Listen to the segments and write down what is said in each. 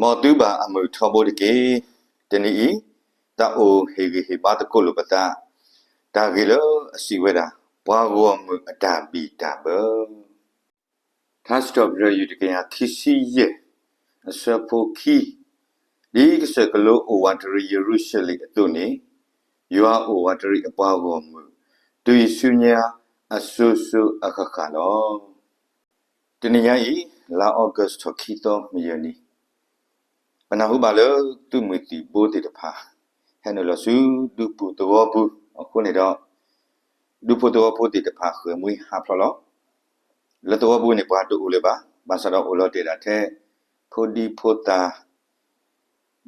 မ်သုဘၣ်အမုာ်ထီဘိတက့ၢ်. တနံၤအံၤ သးအိၣ်ဟ့ၣ်ဂံၢ်ဟ့ၣ်ဘါသကိးလိာ်ပသး တၢ်ဂ့ၢ်လၢအစံးဝဲဒၣ် ပှၤဂီၢ်မုၢ်အတၢ်ဘံၣ်တၢ်ဘၢ. ထါစံးထီၣ်ပတြၢၤ ယူၢ်တကယၤခံဆံယဲၢ် အဆၢဖိခံ, ဒ်ကစၢၢ်ကလိအိၣ်ဝးတရံးယရူၤၡလ့ၣ်အသိးန့ၣ်, ယွၤအိၣ်ဝးတရံးအပှၤဂီၢ်မုၢ် တုၤဆူညါအစိၤစိၤအဃၣ်ဃၣ်လီၤ. တနံၤညါအံၤ လါအီကူးထီၣ်ခံသီမုၢ်ယဲၢ်နံၤ, ပနၢ်ဟူဘၣ်လၢသုးမုၢ်သံၣ်ဘိသ့ၣ်တဖၣ် ဟဲနုာ်လီၤဆူဒူပူၤသဝီပူၤအဃိန့ၣ်ဒီး, ဒူဖိသဝီဖိသ့ၣ်တဖၣ်ဃ့ၢ်မှံဟးဖျိးလီၤ. လၢသဝီပူၤန့ၣ် ပှၤတအိၣ်လၢၤဘၣ်. ဘၣ်ဆၣ်ဒီးအိၣ်လီၤတဲာ်ဒၣ်ထဲ ဖိဒံဖိသၣ်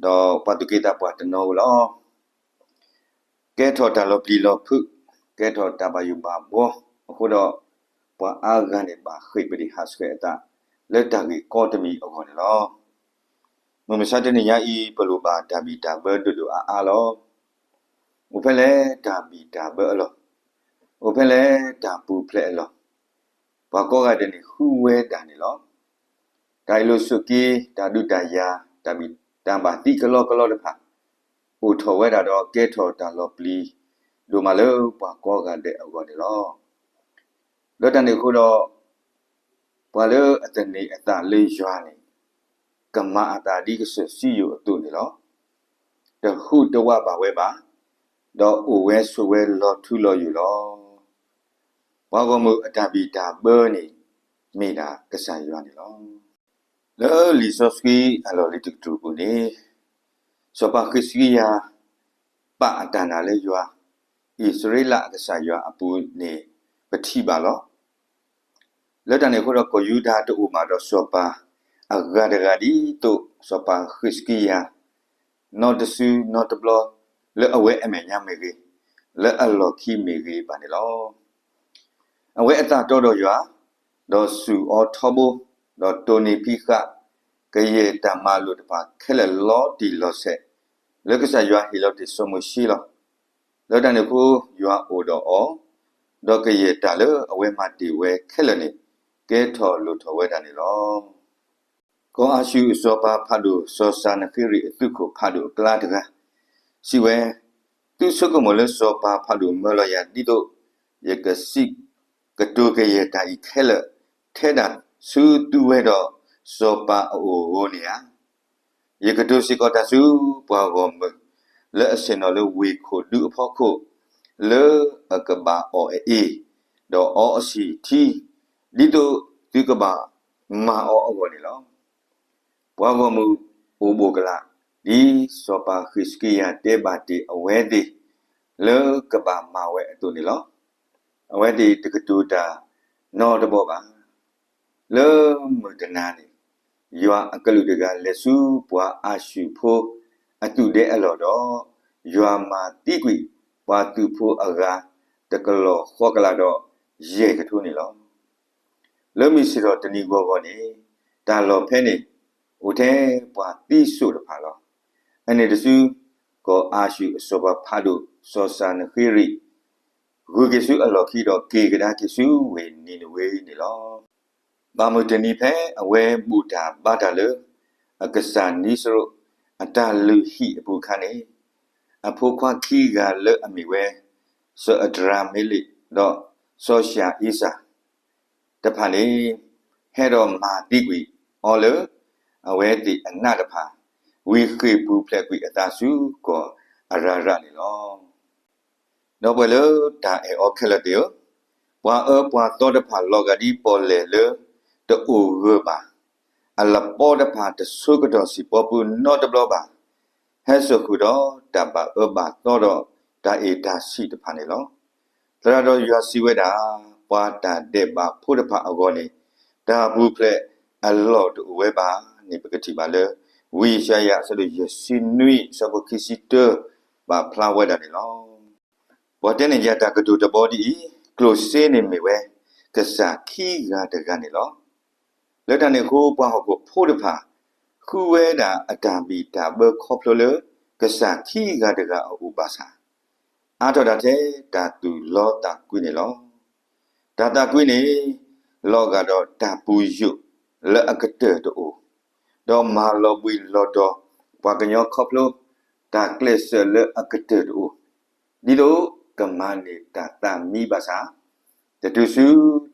ဒီးပှၤသူၣ်က့သးပှၢ်တနီၤဧိၤလီၤ. ကဲထီၣ်တၢ်လီၤပျံၤလီၤဖုး, ကဲထီၣ်တၢ်ဘၣ်ယိၣ်ဘၣ်ဘှီအဃိဒီး, ပှၤအါဂၤန့ၣ်ဘၣ်ဃ့ၢ်ပဒ့ၣ်ဟးဆှဲးအသး လၢတၢ်ဂ့ၢ်ကီတမံၤအဂီၢ်န့ၣ်လီၤ. မုၢ်မဆါတနံၤညါအံၤ ပလိၣ်ဘၣ်တၢ်ဘံၣ်တၢ်ဘၢဒိၣ်ဒိၣ်အါအါလီၤ. အိၣ်ဖဲလဲၣ်တၢ်ဘံၣ်တၢ်ဘၢအလီၢ်, အိၣ်ဖဲလဲၣ်တၢ်ပူၤဖျဲးအလီၢ်, ပှၤကိးဂၤဒဲးန့ၣ် ဃုဝဲဒၣ်န့ၣ်လီၤ. တၢ်အ့ၣ်လိာ်ဆိးက့, တၢ်ဒုးတၢ်ယၤ, တၢ်ဘၣ်သံကလီကလီတဖၣ် အိၣ်ထီၣ်ဝဲဒၣ်ဒီးကဲထီၣ်တၢ်လီၤပျံၤဒိၣ်မးလၢပှၤကိးဂၤဒဲးအဂီၢ်န့ၣ်လီၤ. လၢတၢ်န့ၣ်အဃိဒီး, ပှၤလၢအသန့ၤအသးလၢယွၤန့ၣ်, ကမၤအသးဒ်ကစၢၢ်စံယိၣ်အသိးန့ၣ်လီၤ. တဟူးတဝးဘၣ်ဝဲဘၣ်, ဒီးအိၣ်ဝဲဆိးဝဲလီၤထူလီၤယိာ်လီၤ. ပှၤဂီၢ်မုၢ်အတၢ်ဘံၣ်တၢ်ဘၢန့ၣ် မ့ၢ်ဒၣ်ကစၢ်ယွၤန့ၣ်လီၤ. လၢလံာ်စီဆှံအလီၢ်လံၤတကတြူၢ်ပူၤန့ၣ်, စီၤပၤဃံးစကံယၤ ပာ်အတၢ်နာ်လၢယွၤ, အံၣ်စရ့လးအကစၢ်ယွၤအပူၤန့ၣ် ပထံၣ်ဘၣ်လီၤ. လၢတၢ်န့ၣ်အဃိဒီး ကီၢ်ယူဒၤတအိၣ်ဘၣ်ဒီးစီၤပၤအဂၤတဂၤ ဒ်သိးစီၤပၤဃံးစကံယၤ နီတစုနီတဘျီ လၢအဝဲအမဲာ်ညါမ့ၢ်ဂ့ၤ, လၢအလီၢ်ခံမ့ၢ်ဂ့ၤဘၣ်န့ၣ်လီၤ. အဝဲအသးတီဒီးယွၤ, ဒီးစူၢ်အီၤထီဘိ, ဒီးတိၢ်န့ၢ်ဖံးဃာ် ကယဲၢ်တၢ်မၤလိာ်တဖၣ်ခဲလၢာ်လီၤတံၢ်လီၤဆဲး လၢကစၢ်ယွၤဟ့ၣ်လီၤတ့ၢ်စီၤမိၤၡ့လီၤ. လၢတၢ်န့ၣ်အဃိ ယွၤအိၣ်ဒီးအီၤ, ဒီးကယဲၢ်တၢ်လၢအဝဲမၤတ့ၢ်ဝဲခဲလၢာ်န့ၣ် ကဲထီၣ်လိၣ်ထီၣ်ဝဲဒၣ်န့ၣ်လီၤ. ကီၢ်အၤၡူၢ်အစီၤပၤဖးဒိၣ် စီၤစၤနဃ့ရံးအသုးခိၣ်ဖးဒိၣ်အကျါတဂၤ စံးဝဲ, သုဆိကမိၣ်လၢစီၤပၤဖးဒိၣ်မၢလီၤယၤ ဒ်သိးယကစံးကတိၤကယဲၢ်တၢ်အံၤခဲလၢာ် ထဲဒၣ်ဆူသုဝဲဒီးစီၤပၤအအိၣ်အဃိန့ၣ်ဧါ. ယကတိၤစ့ၢ်ကီးတၢ်ဆူပှၤဂီၢ်မုၢ် လၢအဆ့ၣ်နီၤလၢဝ့ၢ်ခိၣ်ဒူအဖီခိၣ်, လၢအကဘၣ်အီၣ်အအ့ၣ်, ဒီးအီအဆံၣ်ထံ, ဒ်သိးသုကဘၣ်မၤအီၤအဂီၢ်န့ၣ်လီၤ. ပှၤဂီၢ်မုၢ်အိၣ်ဘှီၣ်ကလာ် ဒ်စီၤပၤဃံးစကံယၤတဲဘၣ်တ့ၢ်အဝဲသ့ၣ် လၢကဘၣ်မၤဝဲအသိးန့ၣ်လီၤ. အဝဲသ့ၣ်တကတိၤတၢ်နီတဘီဘၣ်. လၢမုၢ်တနၤန့ၣ် ယွၤအကလူးတဂၤလဲၤဆူပှၤအၤၡူၢ်ဖိအသုးဒဲအလီၢ်ဒီး, ယွၤမၤသံကွံာ်ပှၤသုးဖိအဂၤ တကလီၢ်ဃီကလးဒီးယဲၢ်ကထိန့ၣ်လီၤ. လၢမုၢ်ဆ့ၣ်ထီၣ်တနံၤဂီၤဂီၤန့ၣ်, တၢ်လီၢ်ဖဲန့ၣ် အိၣ်ထဲပှၤသံစိာ်တဖၣ်လီၤ. အန့ၣ်တစု ကီၢ်အၤၡူၢ်အစီၤပၤဖးဒိၣ် စီၤစၤနဃ့ရံး ဂုၤက့ၤဆူအလီၢ်ခံဒီး က့ၤကဒါက့ၤဆူဝ့ၢ်နံၤနဝ့န့ၣ်လီၤ. ဘၣ်မုၢ်တနံၤဖဲအဝဲဘူၣ်တၢ်ဘါတၢ်လၢ အကစၢ်နံစရိးအတၢ်လုၢ်ဟံၣ်အပူၤအခါန့ၣ်, အဖိခွါခံဂၤလၢအမ့ၢ်ဝဲ စီၤအဒြၤမ့လ့း ဒီးစီၤၡၤအ့စၢ် တဖၣ်န့ၣ် ဟဲဒီးမၤသံကွံာ်အီၤလၢ အဝဲသ့ၣ်အနးတဖၣ် ဝံၤဃ့ၢ်ပူၤဖျဲးကွံာ်အသးဆူကီၢ်အရၤရၣ်န့ၣ်လီၤ. ဒီပုၢ်ဝဲၢ်လၢတၢ်အဲၣ်အီၤခဲလၢာ်သ့ၣ်ဧၢ, ပှၤအၢပှၤသီတဖၣ်လီၤဂာ်ဒ်ပီၣ်လဲၣ်လၢတအိၣ်ဂၢၢ်ဘၣ်, အလပီတဖၣ်တဆိကတီၢ်စံၣ်ပီပူၤနီတဘျီဘၣ်, ဟဲစိာ်ဃုာ်ဒီးတၢ်ဘၣ်အၢဘၣ်သီဒီးတၢ်အ့ၣ်တၢ်ဆံးတဖၣ်န့ၣ်လီၤ. သရၣ်ဒီးယွၤစံးဝဲဒၣ်, ပှၤတၢ်ဒဲးဘးဖိတဖၣ်အဂီၢ်န့ၣ် တၢ်ပူၤဖျဲးအလီၢ်တအိၣ်ဝဲဘၣ်န့ၣ် ပကထံၣ်ဘၣ်လၢ ဝံယၡါယၤ အဆၢဒိၣ်ယဲၢ်ဆံနွံ အဆၢဖိခံဆံတၢ ပာ်ဖျါဝဲဒၣ်န့ၣ်လီၤ. ပှၤတဲန့ၣ်ယၤတၢ်ကတိၤတဘီဒ်အံၤ, ကျိၣ်စ့န့ၣ်မ့ၢ်ဝဲ ကစၢ်ခံဂၤတဂၤန့ၣ်လီၤ. လၢတၢ်န့ၣ်အဃိ ပှၤဟီၣ်ခိၣ်ဖိတဖၣ် ဃုဝဲဒၣ်အတၢ်ဘံၣ်တၢ်ဘၢခီဖျိလၢ ကစၢ်ခံဂၤတဂၤအအိၣ်ဘၣ်ဆၣ်, အါထီၣ်ဒၣ်ထဲတၢ်သူၣ်လီသးကွံန့ၣ်လီၤ. တၢ်သးကွံန့ၣ် လီၤဂာ်ဒီးတၢ်ပူၤယိာ်လၢအကတၢၢ်တအိၣ်, ဒီးမၤလီၤဘှံးလီၤတီၤပှၤကညီခီဖျိ တၢ်ကျဲးစၢးလၢအကတၢၢ်တအိၣ်, ဒ်သိးကမၤန့ၢ်တၢ်သးမံဘၣ်ဆၣ်, တတုၤဆူ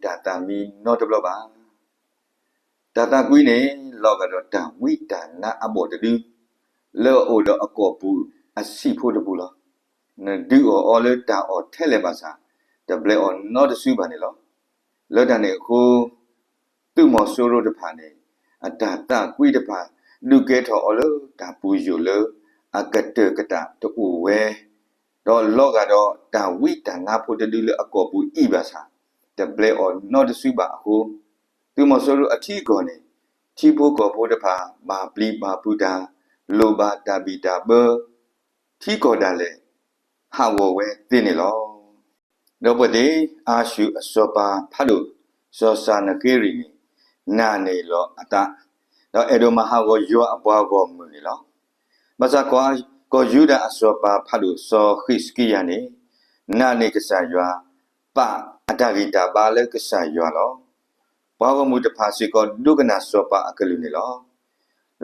တၢ်သးမံနီတဘျီဘၣ်. တၢ်သးကွံန့ၣ် လီၤဂာ်ဒီးတၢ်ဝံတၢ်နါအဘီၣ်တဒု လၢအအိၣ်ဒီးအကီၢ်ပူၤအဆံးဖိတပူၤလီၤ. နဒုးအီၣ်အီၤလၢတၢ်အီၣ်ထဲလဲၣ်ဘၣ်ဆၣ်, တဘျဲးအီၤနီတစုဘၣ်န့ၣ်လီၤ. လၢတၢ်န့ၣ်အဃိ သုးမီၤစိရိၤတဖၣ်န့ၣ် အတၢ်သးကွံတဖၣ် ဒုးကဲထီၣ်အီၤလၢတၢ်ပူၤယိာ်လၢအကတၢၢ်ကတၢၢ်တအိၣ်ဝဲ, ဒီးလီၤဂာ်ဒီးတၢ်ဝံတၢ်နါဖိတဒုလၢအကီၢ်ပူၤအံၤဘၣ်ဆၣ်, တဘျဲးအီၤနီတစုဘၣ်အဃိ, သုးမီၤစိရိၤအထံအကီၢ်န့ၣ် ထံဖိကီၢ်ဖိတဖၣ် ဘၣ်ပျံၤဘၣ်ဖုးတၢ်, လိၣ်ဘၣ်တၢ်ဘံၣ်တၢ်ဘၢ ထံကီၢ်ဒၣ်လဲာ် ဟးဂီၤဝဲသ့န့ၣ်လီၤ. ဒီးပဝဲသ့ၣ် အၤၡူၢ်အစီၤပၤဖးဒိၣ် စီၤစၤနဃ့ရံာ်န့ၣ် နာ်န့ၢ်လီၤအသး, ဒီးအဲၣ်ဒိးမၤဟးဂီၤယွၤအပှၤဂီၢ်မုၢ်န့ၣ်လီၤ. ဘၣ်ဆၣ်ကီၢ်ယူဒၤအစီၤပၤဖးဒိၣ်စီၤဃံးစကံယၤန့ၣ် နာ်န့ၢ်ကစၢ်ယွၤ ပာ်အတၢ်ဂံၢ်တၢ်ဘါလၢကစၢ်ယွၤလီၤ. ပှၤဂီၢ်မုၢ်တဖၣ်စ့ၢ်ကီးဒိကနၣ်စီၤပၤအကလုၢ်န့ၣ်လီၤ.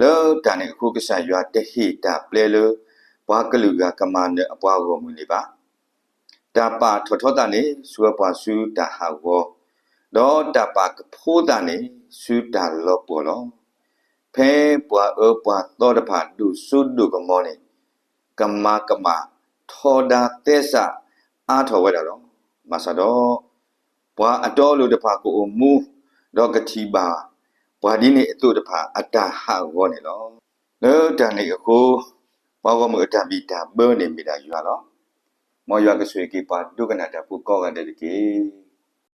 လၢတၢ်န့ၣ်အဃိ ကစၢ်ယွၤတဟ့ၣ်တၢ်ပျဲလၢ ပှၤကလုာ်ဂၤကမၤနၢၤအပှၤဂီၢ်မုၢ်န့ၣ်ဘၣ်. တၢ်ပာ်ထီၣ်ထီသးန့ၣ် ဆှၢပှၤဆူတၢ်ဟးဂီၤ, ဒီးတၢ်ပာ်ကဖိသးန့ၣ် ဆူတၢ်လီၤပှီၢ်လီၤ. ဖဲပှၤအၢပှၤသီတဖၣ်ဒိၣ်စိဒိၣ်ကမီၤန့ၣ် ကမၤကမၣ်ထီဒါသဲစးအါထီၣ်ဝဲဒၣ်လီၤ. ဘၣ်ဆၣ်ဒီး ပှၤအတီအလိၤတဖၣ်ကအိၣ်မူ ဒီးကထံၣ်ဘၣ် ပှၤဒ်န့ၣ်အသိးတဖၣ်အတၢ်ဟးဂီၤန့ၣ်လီၤ. လၢတၢ်န့ၣ်အဃိ ပှၤဂီၢ်မုၢ်အတၢ်ဘံၣ်တၢ်ဘၢန့ၣ်မ့ၢ်ဒၣ်ယွၤလီၤ. မ်ယွၤကဆိၣ်ဂ့ၤက့ၤပှၤဒိကနၣ်တၢ်ဖိကိးဂၤဒဲးတက့ၢ်.